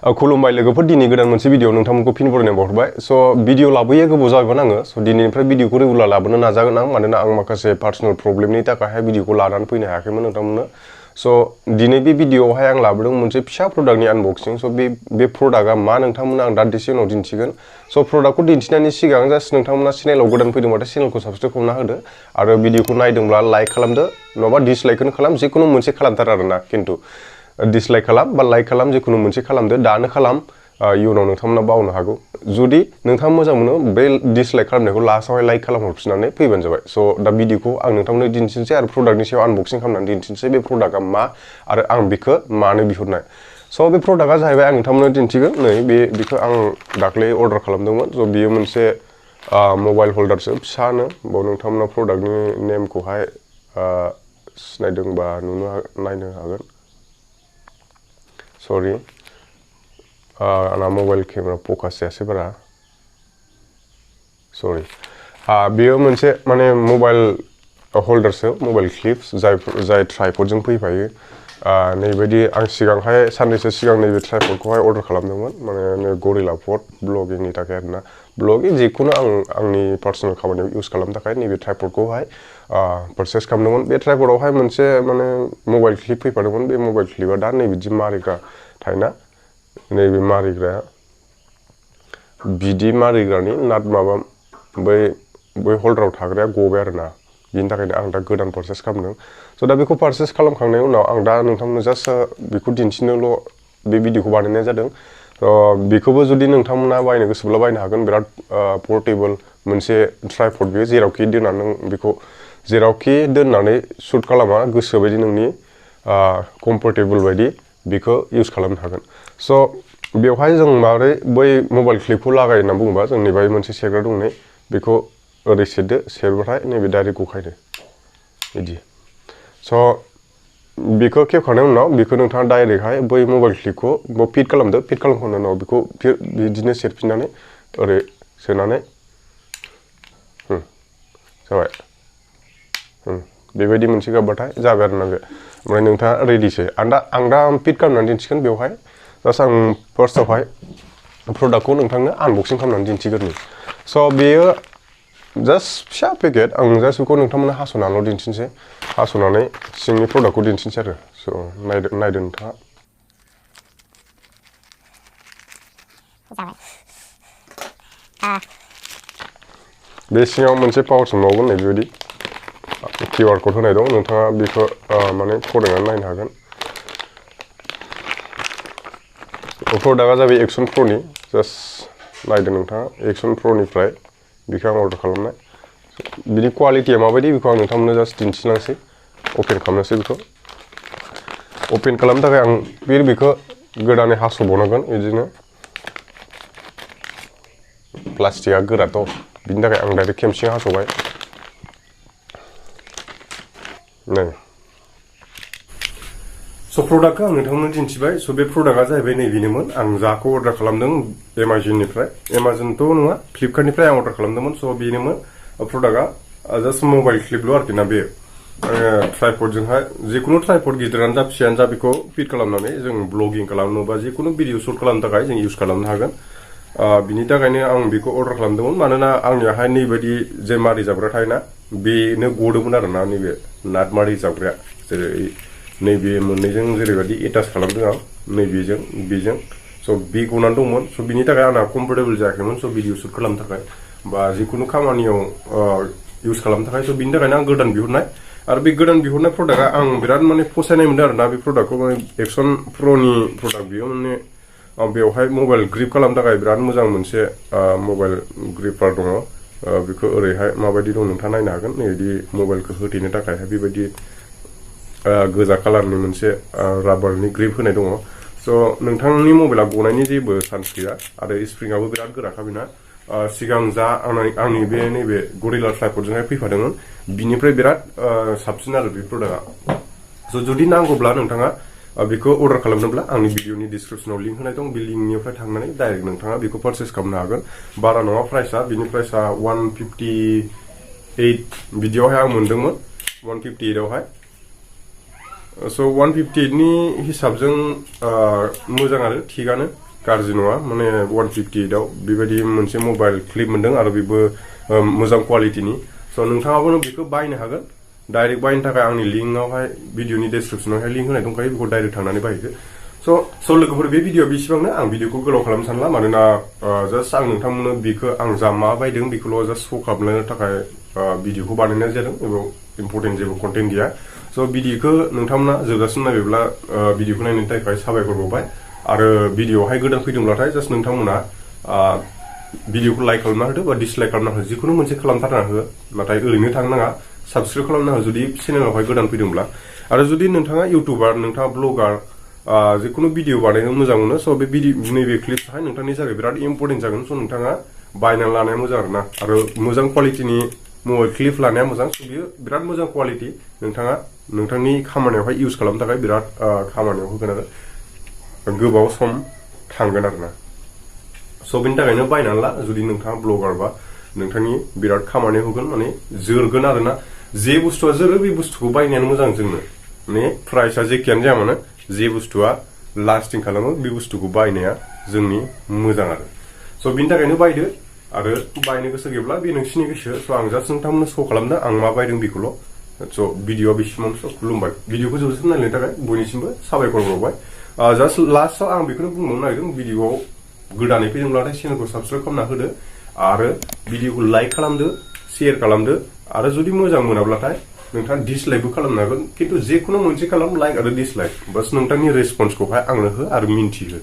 Kulumbai लोगोफोर दिनै गोदान मोनसे भिडिअ नोंथांमोनखौ फिन बरायनाय बावहरबाय स' भिडिअ लाबोयो गोबाव जाबायमोन आङो स' दिनैनिफ्राय भिडिअखौ रेगुलार लाबोनो नाजागोन आं मानोना आं माखासे पार्सनेल प्रब्लेमनि थाखायहाय भिडिअखौ लानानै फैनो हायाखैमोन नोंथांमोननो स' दिनै बे भिडिअआवहाय आं लाबोदों मोनसे फिसा प्रडाक्टनि आनबक्सिं स' बे प्रडाक्टआ मा नोंथांमोननो आं दान्दिसे उनाव दिन्थिगोन स' प्रडाक्टखौ दिन्थिनायनि सिगां जास्ट नोंथांमोना चेनेलाव गोदान फैदोंबाथाय चेनेलखौ साबस्क्राइब खालामना होदो आरो भिडिअखौ नायदोंब्ला लाइक खालामदो नङाबा डिसलाइकखौनो खालाम जिखुनु मोनसे खालामथार आरोना खिन्थु डिसलाइक खालाम बा लाइक खालाम जिखुनु मोनसे खालामदो दानो खालाम इयुनाव नोंथांमोना बावनो हागौ जुदि नोंथाङा मोजां मोनो बे डिसलाइक खालामनायखौ लास्टआवहाय लाइक खालामहरफिननानै फैबानो जाबाय स' दा भिडिअखौ आं नोंथांमोननो दिन्थिनोसै आरो प्रडाक्टनि सायाव आनबक्सिं खालामनानै दिन्थिनोसै बे प्रडाक्टआ मा आरो आं बेखौ मानो बिहरनाय स' बे प्रडाक्टआ जाहैबाय आं नोंथांमोननो दिन्थिगोन नै बेखौ आं दाख्लै अर्डार खालामदोंमोन स' बेयो मोनसे मबाइल हल्डारसो फिसानो बाव नोंथांमोना प्रडाक्टनि नेमखौहाय सिनायदोंबा नायनो हागोन सरि आंना मबाइल केमेरा फकास जायासै बारा सरि बेयो मोनसे माने मबाइल हल्डारसो मबाइल क्लिप्स जाय ट्राइपडजों फैफायो नैबायदि आं सिगांहाय साननैसो सिगां नैबे ट्राइपडखौहाय अर्डार खालामदोंमोन माने गरिला पड ब्लगिंनि थाखाय आरोना ब्लगिं जिखुनु आंनि पार्सनेल खामानियाव इउज खालामनो थाखाय नैबे ट्राइपडखौहाय पारचेस खालामदोंमोन बे ट्राइपडआवहाय मोनसे माने मबाइल क्लिप फैफादोंमोन बे मबाइल क्लिपआ दा नैबिदि मारिग्रा थायोना नैबे मारिग्राया बिदि मारिग्रानि नाट माबा बै हल्डाराव थाग्राया गबाय आरोना बिनि थाखायनो आं दा गोदान पारचेस खालामदों स' दा बेखौ पारचेस खालामखांनायनि उनाव आं दा नोंथांमोननो जास्ट बेखौ दिन्थिनोल' बे भिडिअखौ बानायनाय जादों बेखौबो जुदि नोंथांमोना बायनो गोसोब्ला बायनो हागोन बिराद पर्टेबल मोनसे ट्राइपड बेयो जेरावखि दोननानै नों बेखौ जेरावखि दोननानै शुट खालामा गोसो बायदि नोंनि कम्फर्टेबल बायदि बेखौ इउज खालामनो हागोन स' बेवहाय जों माबोरै बै मबाइल क्लिपखौ लागायो होनना बुङोबा जोंनि बाहाय मोनसे सेरग्रा दं नै बेखौ ओरै सेरदो सेरबाथाय नैबे डाइरेक्ट गखायदो बिदि स' बेखौ खेबखांनायनि उनाव बेखौ नोंथाङा डाइरेक्टहाय बै मबाइल क्लिपखौ फिट खालामदो फिट खालामखांनायनि उनाव बेखौ बिदिनो सेरफिननानै ओरै सोनानै जाबाय बेबायदि मोनसे गाबबाथाय जाबाय आरोना बे ओमफ्राय नोंथाङा रेडिसै आं दा फिट खालामनानै दिन्थिगोन बेवहाय जास्ट आं फार्स्टआवहाय प्रडाक्टखौ नोंथांनो आनबक्सिं खालामनानै दिन्थिगोन स' बेयो जास्ट फिसा पेकेट आं जास्ट बेखौ नोंथांमोननो हास'नानैल' दिन्थिनोसै हास'नानै सिंनि प्रडाक्टखौ दिन्थिनोसै आरो स' नायदो नोंथाङा बे सिङाव मोनसे पाउच मोनबावगोन नै बेबायदि QR कड होनाय दं नोंथाङा बेखौ माने फरायनानै नायनो हागोन प्रडाक्टआ जाबाय एक्सन प्र'नि जास्ट नायदो नोंथाङा एक्सन प्र'निफ्राय बेखौ आं अर्डार खालामनाय बिनि क्वालिटिया माबायदि बेखौ आं नोंथांमोननो जास्ट दिन्थिलांसै अपेन खालामनोसै बेखौ अपेन खालामनो थाखाय आं बेखौ गोदानै हास'बावनांगोन बिदिनो प्लास्टिकआ गोराथ' बिनि थाखाय आं डाइरेक्ट खेमसिजों हास'बाय नै स' प्रडाक्टखौ आं नोंथांमोननो दिन्थिबाय स' बे प्रडाक्टआ जाहैबाय नैबेनोमोन आं जाखौ अर्डार खालामदों एमाजनथ' नङा फ्लिपकार्टनिफ्राय आं अर्डार खालामदोंमोन स' बेनोमोन प्रडाक्टआ जास्ट मबाइल क्लिपल' आरोखि ना बे ट्राइपडजोंहाय जिखुनु ट्राइपड गिदिरानो जा फिसायानो जा बेखौ फिट खालामनानै जों ब्लगिं खालामनो बा जिखुनु भिडिअ शुट खालामनो थाखाय जों इउज खालामनो हागोन बिनि थाखायनो आं बेखौ अर्डार खालामदोंमोन मानोना आंनियाहाय नैबायदि जे मारि जाबग्रा थायोना बेनो गदोंमोन आरोना नैबे नाट मारि जाबग्राया जेरै नैबे मोननैजों जेरैबायदि एटाच खालामदों आं नैबेजों बेजों स' बे गनानै दंमोन स' बिनि थाखाय आंना कम्फर्टेबल जायाखैमोन स' भिडिअ शुट खालामनो थाखाय बा जिखुनु खामानियाव इउज खालामनो थाखाय स' बिनि थाखायनो आं गोदान बिहरनाय आरो बे गोदान बिहरनाय प्रडाक्टआ आं बिराद माने फसायनाय मोनदों आरोना बे प्रडाक्टखौ माने एक्सन प्र'नि प्रडाक्ट बेयो माने बेवहाय मबाइल ग्रिप खालामनो थाखाय बिराद मोजां मोनसे मबाइल ग्रिपार दङ बेखौ ओरैहाय माबायदि दं नोंथाङा नायनो हागोन नैबिदि मबाइलखौ होथेनो थाखायहाय बेबायदि गोजा कालारनि मोनसे राबारनि ग्रिप होनाय दङ स' नोंथांनि मबाइला गनायनि जेबो चान्स गैया आरो स्प्रिंआबो बिराद गोराखा बेना सिगां जा आंनि बे नैबे गरिला ट्राइपडजोंहाय फैफादोंमोन बिनिफ्राय बिराद साबसिन आरो बे प्रडाक्टआ स' जुदि नांगौब्ला नोंथाङा बेखौ अर्डार खालामनोब्ला आंनि भिडिअनि डिसक्रिपसनाव लिंक होनाय दं बे लिंकनिफ्राय थांनानै डाइरेक्ट नोंथाङा बेखौ पारचेस खालामनो हागोन बारा नङा प्राइसआ बिनि प्राइसआ 158 बिदियावहाय आं मोनदोंमोन 158आवहाय स' 158नि हिसाबजों मोजां आरो थिगानो गाज्रि नङा माने 158 आव बेबायदि मोनसे मबाइल क्लिप मोनदों आरो बेबो मोजां क्वालिटिनि स' नोंथाङाबो बेखौ बायनो हागोन डाइरेक्ट बायनो थाखाय आंनि लिंकआवहाय भिडिअनि डेसक्रिपसनावहाय लिंक होनाय दंखायो बेखौ डाइरेक्ट थांनानै बायदो स' लोगोफोर बे भिडिअ बेसेबांनो आं भिडिअखौ गोलाव खालामनो सानला मानोना जास्ट आं नोंथांमोननो बेखौ आं जा मा बायदों बेखौल' जास्ट श' खालामनो थाखाय भिडिअखौ बानायनाय जादों एबा इम्पर्टेन्ट जेबो कन्टेन्ट गैया स' भिडिअखौ नोंथांमोना जोबजासिम नायबायब्ला भिडिअखौ नायनायनि थाखाय साबायखर बावबाय आरो भिडिअआवहाय गोदान फैदोंब्लाथाय जास्ट नोंथांमोना भिडिअखौ लाइक खालामना होदो बा डिसलाइक खालामना हो जिखुनु मोनसे खालामथारना हो नाथाय ओरैनो थांनो नाङा साबस्क्राइब खालामना हो जुदि चेनेलावहाय गोदान फैदोंब्ला आरो जुदि नोंथाङा इउटुबार नोंथाङा ब्लगार जिखुनु भिडिअ बानायनो मोजां मोनो स' बे नैबे क्लिपआहाय नोंथांनि थाखाय बिराद इम्पर्टेन्ट जागोन स' नोंथाङा बायनानै लानाया मोजां आरोना आरो मोजां क्वालिटिनि मबाइल क्लिप लानाया मोजां स' बियो बिराद मोजां क्वालिटि नोंथाङा नोंथांनि खामानियावहाय इउज खालामनो थाखाय बिराद खामानियाव होगोन आरो गोबाव सम थांगोन आरोना स' बेनि थाखायनो बायनानै ला जुदि नोंथाङा ब्लगार बा नोंथांनि बिराद खामानियाव होगोन माने जोरगोन आरोना जे बुस्थुआ जोरो बे बुस्थुखौ बायनायानो मोजां जोंनो माने प्राइसआ जेखियानो जाया मानो जे बुस्थुआ लास्टिं खालामो बे बुस्थुखौ बायनाया जोंनि मोजां आरो स' बिनि थाखायनो बायदो आरो बायनो गोसो गैयाब्ला बे नोंसिनि गोसो स' आं जास्ट नोंथांमोननो श' खालामदों आं मा बायदों बेखौल' स' भिडिअआ बेसिमाव स' खुलुमबाय भिडिअखौ जोबजासिम नायनायनि थाखाय बयनिसिमबो साबायखर बावबाय जास्ट लास्टआव आं बेखौनो बुंबावनो नागिरदों भिडिअआव गोदानै फैदोंब्लाथाय चेनेलखौ साबस्क्राइब खालामना होदो आरो भिडिअखौ लाइक खालामदो शेयार खालामदो आरो जुदि मोजां मोनाब्लाथाय नोंथाङा डिसलाइकबो खालामनो हागोन खिन्थु जेखुनु मोनसे खालाम लाइक आरो डिसलाइक बास नोंथांनि रेसपन्सखौहाय आंनो हो आरो मिन्थिहो